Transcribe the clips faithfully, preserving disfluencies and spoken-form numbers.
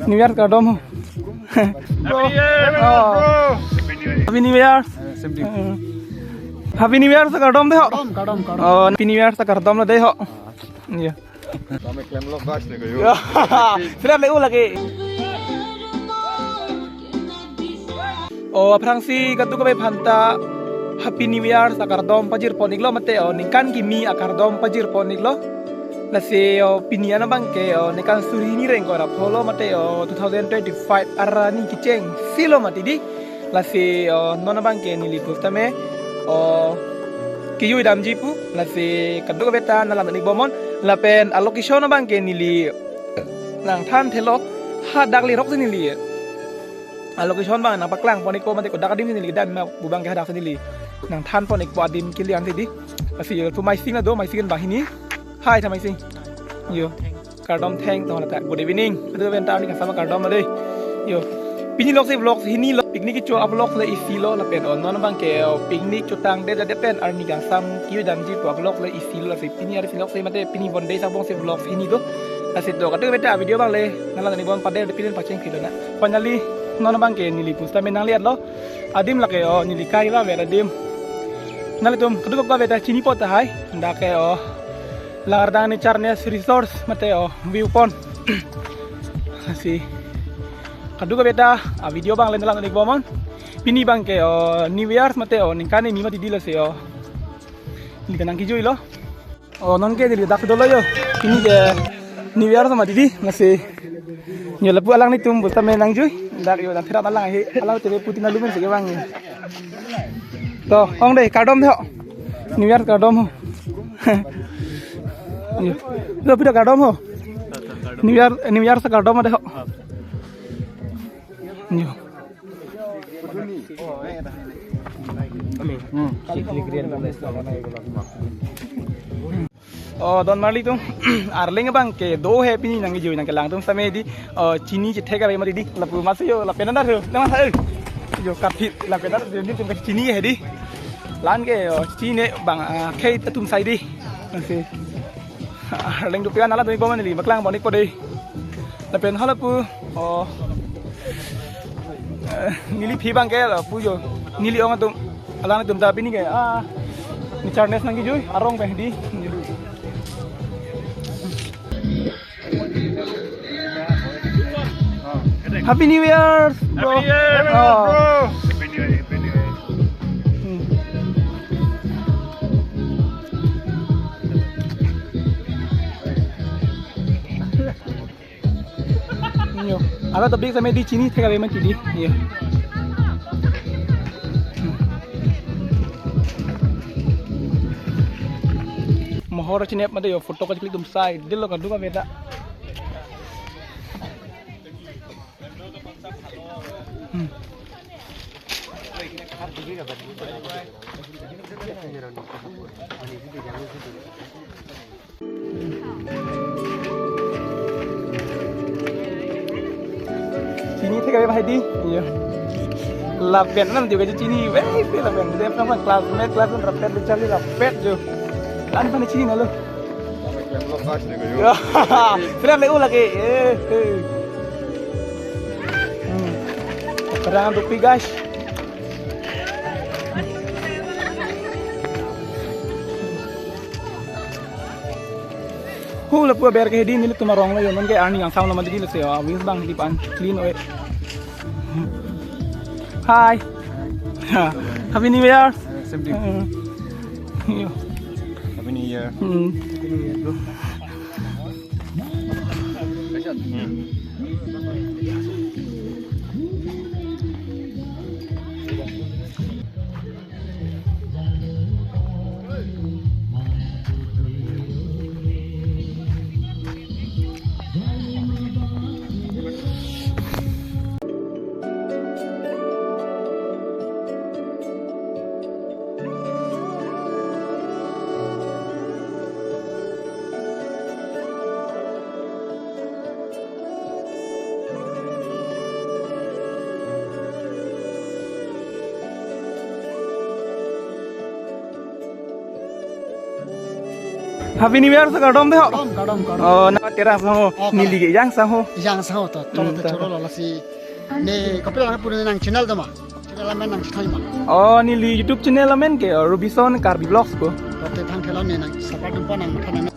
New Year kardom ho. Happy New Year, bro. Oh. Happy New Year. Happy New Year. Eh, same to you. Eh. Happy New Year ta kardom dei ho. Kardom, kardom, kardom. Oh, Happy New Year ta kardom lo dei ho. Iya. Kami klem lo gas nih kayo. Sudah le u lagi. Oh, aphrangsi kadokave aphanta Happy New Year ta kardom pajirpon iklo mate, oh, ningkan kimi akardom pajirpon iklo. Lasi, oh, pini an abangke, oh, ningkan suri hini reng ko ra pholo mate, oh, two thousand twenty-five arni kechengsi lo mati dei. Lasi, oh, non abangke neli pusitame, oh, kejui damji pu. Lasi kadokave ta nanglang ikbomnon. Lapen a-location abangke neli nangthan thelo, hadak lerok si neli a-location abang nangpaklangpon ikpo mate kodak adim si neli kedan ma pu abangke hadak si neli nangthanpon ikpo adim kili an si dei. Lasi yo pu Maising na do, Maising banghini. Hi, tha Maising. Yo. Kardom theng to lata. Good evening. Adu ben ta arni kangsam kardom dei. Yo. Pini lok si vlog hini lo, picnic kecho a-vlog le isi lo lapen, oh, non abangke, oh, picnic chotangdet det pen arni kangsam kejui damji pu a-vlog le isi lo, lasi pini arni si lok si mate pini one day sabong si vlog hini do. Lasi to kadokave ta video abang le nanglang ikbom, pader de pilen pacheng philo na. Finally non abangke neli pusitame nangle-etlo. Adim lake, oh, neli kai ba ver adim. Nanglitum kadokave ta chini apot tahai. Dak ke, oh, Langardang Nature Nest Resource mate, oh, view point. Lasi kadokave ta a-video abang le nanglang ikbomnon. Pini abangke, oh, New Year's mate, oh, ningkan kimi mati dei lasi, oh, neli ta nangkejuilo. Oh, non ke neli dak dolo yo. Pini ke New Year ta mati dei, lasi. Yo lapu alanglitum pusitame nangjui. Dak yo dan therak alang he. Alang T V putin alumen si kevang. To, ong dei, kardom dei ho. New Year kardom ho. Yo. Lo pida kardom ho. New Year, New Year ta kardom dei ho. Yo. Oh, don marli atum, Arleng abangke do he pini nangkejui nangkelang atum sitame dei, oh, chini chethek ave mati dei, lapu masi yo, lapen an dah, lapen an dah, eh. Yo, kapit, lapen an dah, nelitum ke chini he dei. La-an ke, oh, chini bang, ah, khei atum sai dei. Lasi. Arleng dopi an nanglang ikbom neli, paklangpon ikpo dei. Lapen hala pu, oh. Eh, neli aphi abangke lapu yo. Neli ong atum, alanglitum ta pini ke, ah, Nature Nest nangkejui arong pen dei. Happy New Year, bro. Happy New Year, bro. Oh. Happy New Year, Happy New Year. Hmm. Yo. Aro topik sitame dei chini thek ave mati dei. Yo. Mohor chini ap mate yo photo kacheklik atum sai. Dilo kadokave ta. Hmm. Chini thek ave bhai dei. Yo. Lapen nam dei chini. Wei, wei lapen. Dei aphrang classmate, class un rapet, Charlie rapet jo. La-an aphan chini nalo. Lo gas nih kayo. Yo. Sudah le u lagi. Eh, eh. Hmm. Padang dopi, guys. Hu lapu aber ke dei, nelitum arong lo yo, non ke arni kangsam lo mati dei lasi yo, wings abang dei pan clean oi. Hi. Happy New Year. Same to you. Eh. Yo. Happy New Year. Hmm. Happy New Year, sa kardom dei ho. Kardom, kardom, kardom. Oh, nang Terang sangho, oh, neli ke Ejang sangho. Ejang sangho to, to, hmm, to, to, choro lo lasi. Ne, kopi alang pu ne nang channel do ma? Channel amen nang chethang ma? Oh, neli YouTube channel amen ke, oh, Robinson Karbi Vlogs ko. Kote thang thelo ne nang support dun po nang matha nang.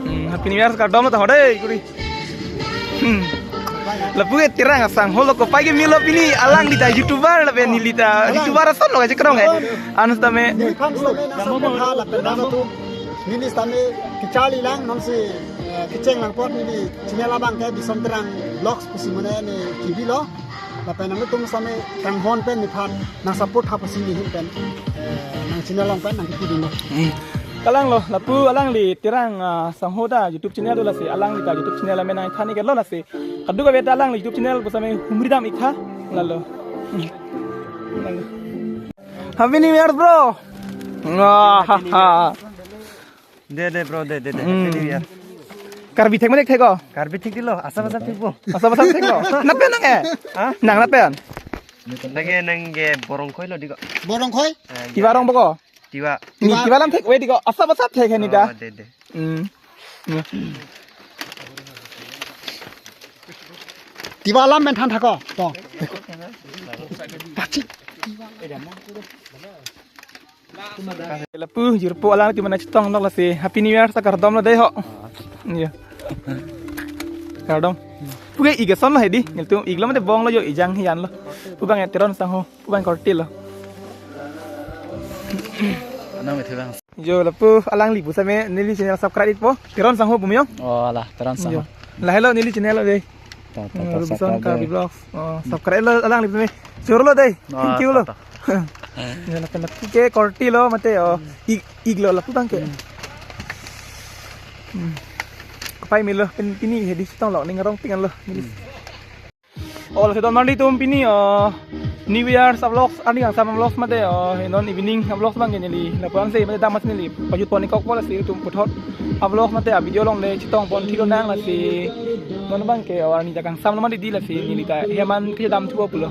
Hmm, Happy New Year kardom ta ho dei kuri. Hmm. Lapu ke Terang asangho lo, kopai ke melo pini, alangli ta YouTuber lapen neli ta YouTuber ason lo kachekrong he. Anus tame. Neliphan sitame nang support tha lapen nang tu. Neli sitame kecharli lang non si, eh, kecheng lang apot neli channel abang ke Bison Terang Vlogs pusi mane ne kebilo. Lapen nangtum sitame kanghon pen nephan nang support tha pusi neli hin pen, eh, nang channel along pen nang kipu dun lo. Hmm. Kalang lo, lapu alangli Terang, ah, sangho ta YouTube channel do lasi, alangli ta YouTube channel amen nang than iklo lasi. Kadokave ta alangli YouTube channel pu sitame humri dam ik tha, lalo. Hmm. Lalo. Happy New Year, bro. Wah, ha, ha. De, de, bro, de, de, de. Hmm. Happy New Year. Karbi thek ma thek thek ko? Karbi thek dei lo, Assam Assam thek bo. Assam Assam thek ko? Nang pen nang ke? Ha? Nang nang pen? Nang ke nang ke Borongkhoi lo dei ko. Borongkhoi? Ah, Tiwa iya. Rong bo ko? Tiwa. Ne Tiwa. Tiwa alam thek ave dei ko? Assam Assam thek he ne ta. Oh, de, de. Hmm. Tiwa alam pen than tha ko. To. Pachik. Lapu jirpo alang tu mana chetong lok lasi Happy New Year sa kardom lo dei ho. Iya. Kardom. Pu ke ik ason lo he dei, nelitum ik lo mate bong lo jo, Ejang hian lo. Pu bang ya Teron sangho, pu bang korte lo. Anam itu bang. Jo lapu alangli pu sitame neli channel subscribe ikpo. Teron sangho pu miyong. Oh, la, Teron sangho. Jo. Lahelo neli channel lo dei. Ta, ta, hmm, ta, Robinson subscribe Karbi dei. Vlogs. Oh, subscribe lo alangli pu sitame. Choro lo dei. Oh, thank you lo. Ta, ta. Ya, lapen lapu ke korte lo mate, oh, ik, ik lo lapu bang ke. Hmm. Hmm. Kopai melo pen pini he dei chetong lo, ning arong ping an lo. Hmm. Oh, lasi don mandi tum pini, oh, New Year sa vlogs, ani kangsam vlogs mate, oh, non evening vlogs bang ke neli lapu-an si mate damas neli pajut pon ikpo lasi tum puthot vlogs mate a video along le chetong pon thilo nang lasi non bang ke, oh, ani ta kangsam lo mate dei lasi neli ta hem an kedam thupo pulo.